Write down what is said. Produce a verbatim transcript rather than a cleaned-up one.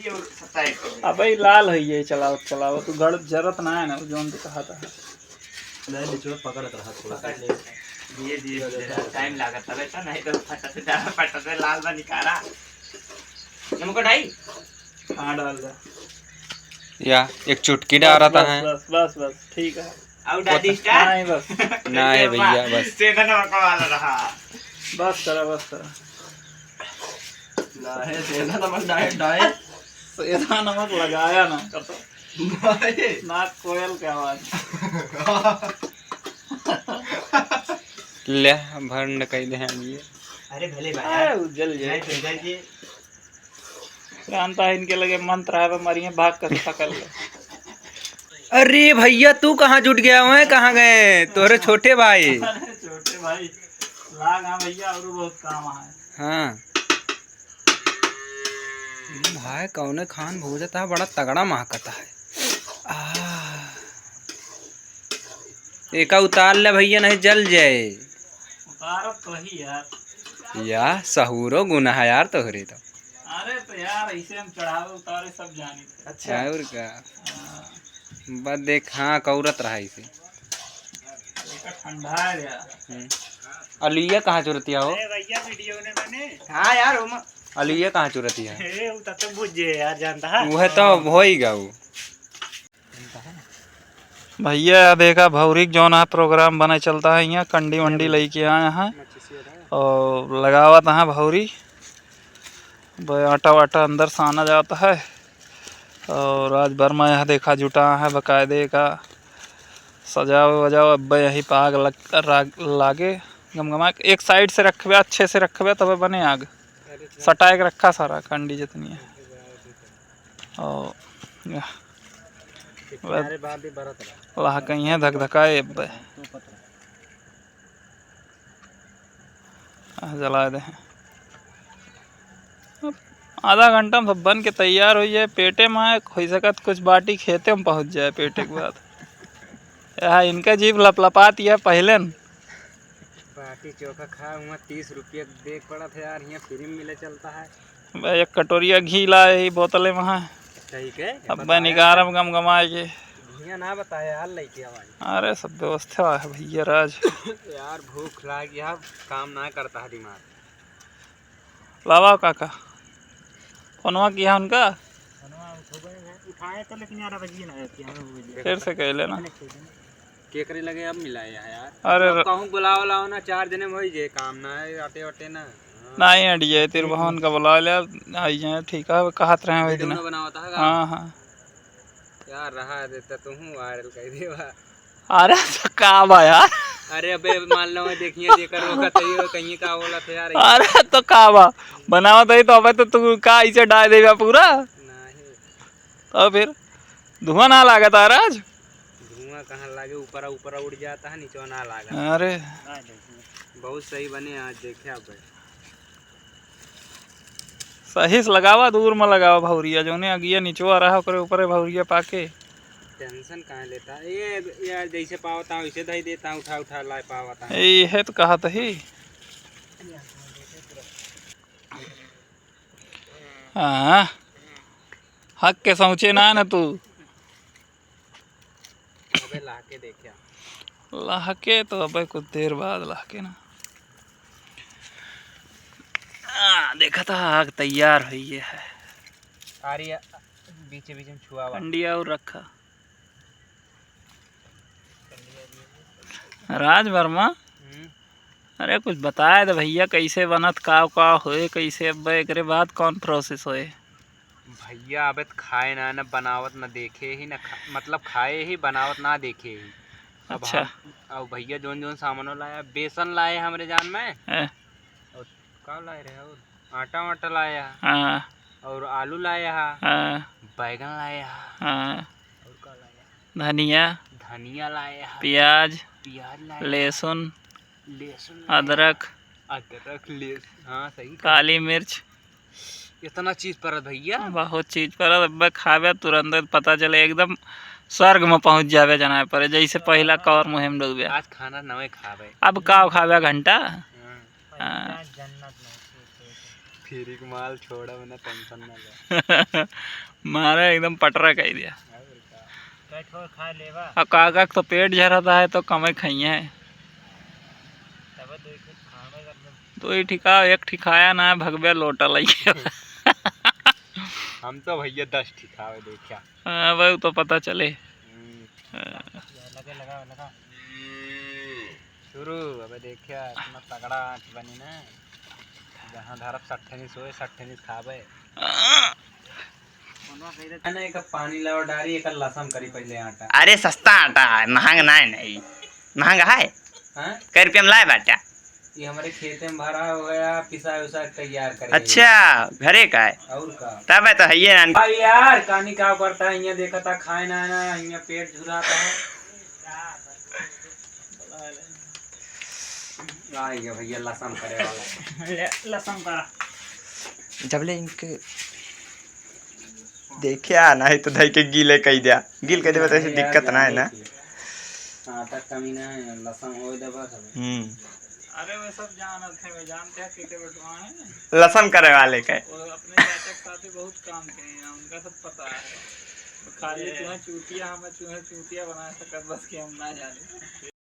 अबे लाल है ये, चलाओ, चलाओ, तू गड़ जरत ना है ना, जौन तू कहा था। नहीं, निचवा पकड़त रहा थोड़ा। पकड़ ले। धीरे, धीरे, धीरे, टाइम लागत तबे तो, नहीं तो फटत जा, फटत से लाल बा निकारा। नमक डाई? हाँ, डाल दे। या, एक चुटकी बस, डाल रहा बस, है। बस, बस, बस, ठीक है। और डाल दी स्टार? नहीं, बस। ना है भैया, बस। सेंधा नमक वाला रहा। बस करा, बस करा। ना है, सेंधा नमक डाए, डाए। सेंधा नमक लगाया ना, कर तो। नहीं। ना कोयल के आवाज। ले, भंड कह दे हैं ये। अरे भले भाई। अरे, उज्जल जाए। नहीं, उज्जल जी। जानता है इनके लगे मंत्र है, वो मरिए भाग कर पकड़ ले। अरे भैया, तू कहाँ जुट गया हुआ है? कहाँ गए तोहरे छोटे भाई? अरे छोटे भाई, लाग हाँ भैया, और बहुत काम है। हाँ। भाई, कौने खान भूजता है, बड़ा तगड़ा महकता है। आह। एका उतार ले भैया, नहीं जल जाए। उतारब तो ही यार। या सहूरो गुना है यार तोहरे तो। अरे तो यार, ऐसे हम चढ़ावे उतारे सब जानी थे। अच्छा। और का? हाँ। बस देख, हाँ, कौरत रहा इसे। एका ठंडा है यार। हम्म। अलुइया कहाँ चुरतिया हो? अरे भैया, वीडियो ने बने। हाँ यार, ओमा। अलुइया कहाँ चुरतिया? ए, उ तब तो बुझ जे यार, जानता है। वह तो होइगा वो। भैया, या देखा, भौरी के जौन है प्रोग्राम बने चलता है, यहाँ कंडी वंडी लेके आए हैं और लगावत हैं भौरी। ब-, आटा वाटा अंदर साना जाता है और आज बर्मा यहाँ देखा जुटा है बकायदे का, सजावे वजावे। अब यही पे आग लग, राग, लागे, गमगमा के। एक साइड से रखबे, अच्छे से रखबे, तब बने आग। सटाए के रखा सारा कंडी जितनी है। और या। किनारे बांध दी, बरत रहा। लाह कहीं है धक धकाए अब। आ, जला दे। अब आधा घंटा में सब बन के तैयार हो जाए, पेटे में आए, हो सकत कुछ बाटी खेते में पहुँच जाए पेटे के बाद। यहाँ इनका जीभ लपलपात यह पहले न। बाटी चोखा खा, हुआ तीस रुपया देख पड़ा था यार, यहाँ फ्री में मिले चलता है। बे, एक कटोरिया घी लाए ही बोतले में है। सही के? अब बताया बे निकारम था। गमगमाए के। घिया ना बताया यार, लेके आवाज। अरे, सब व्यवस्था है भैया राज। यार, भूख लाग गया, काम ना करता है दिमाग। लावा काका, फोनवा किया उनका? फोनवा उठोबे है, उठाए तो, लेकिन यार, अब जी ना रहती है, हमें वो भी फिर से कह लेना। केकरे लगे अब मिलाए हैं यार। अरे अब र- कहूँ बुलाओ लाओ ना, चार दिन में होई जे काम ना है, आटे वाटे ना। हाँ। नहीं अड़िए, तेरे हम्म। बहन का बुला ले, आई जाए, ठीक है, कहत रहे हैं वही वीडियो दिन। ना बनावता है का? हाँ, हाँ। यार रहा देता तू हूँ वायरल कर देवा। अरे तो का बा यार? अरे अबे मान लो मैं देखिए जेकर रोकत है, वो कहीं का बोला था यार। अरे तो का बा? बनावत है तो अबे तो तू का इसे डाल देगा पूरा? नहीं। तो फिर धुआं ना लागत आ राज? धुआं कहाँ लागे, ऊपर ऊपर उड़ जाता है, नीचे ना लागा। अरे। बहुत सही बने आज, देखे आप भाई। सही से लगावा, दूर में लगावा भौरिया, जौने अगिया निचवा रहा ओकरे ऊपरे भौरिया पाके। टेंशन काहे लेता? ये यार जैसे पावता हूँ, वैसे धई देता हूँ, उठा उठा लाए पावता हूँ। ए, इहे तो कहत ही। हाँ, हक के सोचे ना न तू। अबे लाके देखा। लाके तो अबे कुछ देर बाद लाके ना। हाँ, देखा था आग तैयार हुई है। आ रही है, बीचे बीचे में छुआवा। कंडिया और रखा। राज वर्मा, हम्म। अरे कुछ बताए तो भैया, कैसे बनत, का का होए, कैसे अब एकरे बाद कौन प्रोसेस होए? भैया, अबे त खाए ना, ना बनावत ना देखे ही, ना खा-, मतलब खाए ही, बनावत ना देखे ही। अब अच्छा। हम, अब भैया जौन जौन सामानो लाया, बेसन लाए हमरे जान में। हैं। और का लाए रहे? और आटा वाटा लाया। हाँ। और आलू लाया हा। हाँ। बैगन लाया हा। हाँ। और का लाया? धनिया। धनिया लाया हा। प्याज। प्याज लाया हा। लहसुन। लहसुन लाया हा। अदरक। अदरक, लहसुन, हाँ, सही कहा। काली मिर्च। इतना चीज परत भैया। बहुत चीज परत, अब खाबे तुरंत पता चले एकदम स्वर्ग में पहुँच जाबे जनाए परे, जैसे पहला कौर मुहिम डूबे। आज खाना नवे खाबे। अब का खाबे घंटा? हाँ। हाँ। जन्नत में। फ्री के माल छोड़ा, मने टेंशन ना ले। मारे एकदम पटरा कइ दिया। और का? बैठो, खा लेवा। आ काका के तो पेट झरत है, तो कमे खाइए है। तब दो एक खावे कर दो। दो ही ठिका, एक ठिकाया ना, भगवे लोटा लइके। हम तो भैया दस ठिकावे देखा। हाँ, भाई, तो पता चले। हम्म। हाँ। लगे, लगा, लगा। शुरू, अबे देखिया, इतना तगड़ा आँच बनी ना, जहाँ धरब सट्ठे नहीं सोए, सट्ठे नहीं खाबे। हाँ। ना, एक पानी लाओ डारी, एक लसम करी पहले आटा। अरे, सस्ता आटा है, महंग ना है, नहीं। महंग है? हाँ? कै रुपया में लाए बाटा? ये हमरे खेते में भरा हुआ है, पिसा उसा के तैयार करे। अच्छा, घरे का है? और का? तब है तो है ये ना। भाई यार, कानी का करता है, यहाँ देखा था, खाए ना, ना, यहाँ पेट झुराता है। आ गया भैया लसम करे वाला। ले, लसम करा। जब ले इनके देखिया, नहीं तो धई के गीले कई दिया। गील कई देबे तो ऐसे अरे यार, दिक्कत ना है ना। जाने की। आटा कमी ना है, लसम होए दे बस हमें। हम्म। अरे, वे सब जानत हैं, वे जानते हैं, पीटे बटुआ हैं। लसम करे वाले के। वो अपने चाचा के साथ भी बहुत काम किए हैं, उनका सब पता है। खाली तुम्हें चूतिया, हमें तुम्हें चूतिया बना सकत, बस कि हम ना जाने।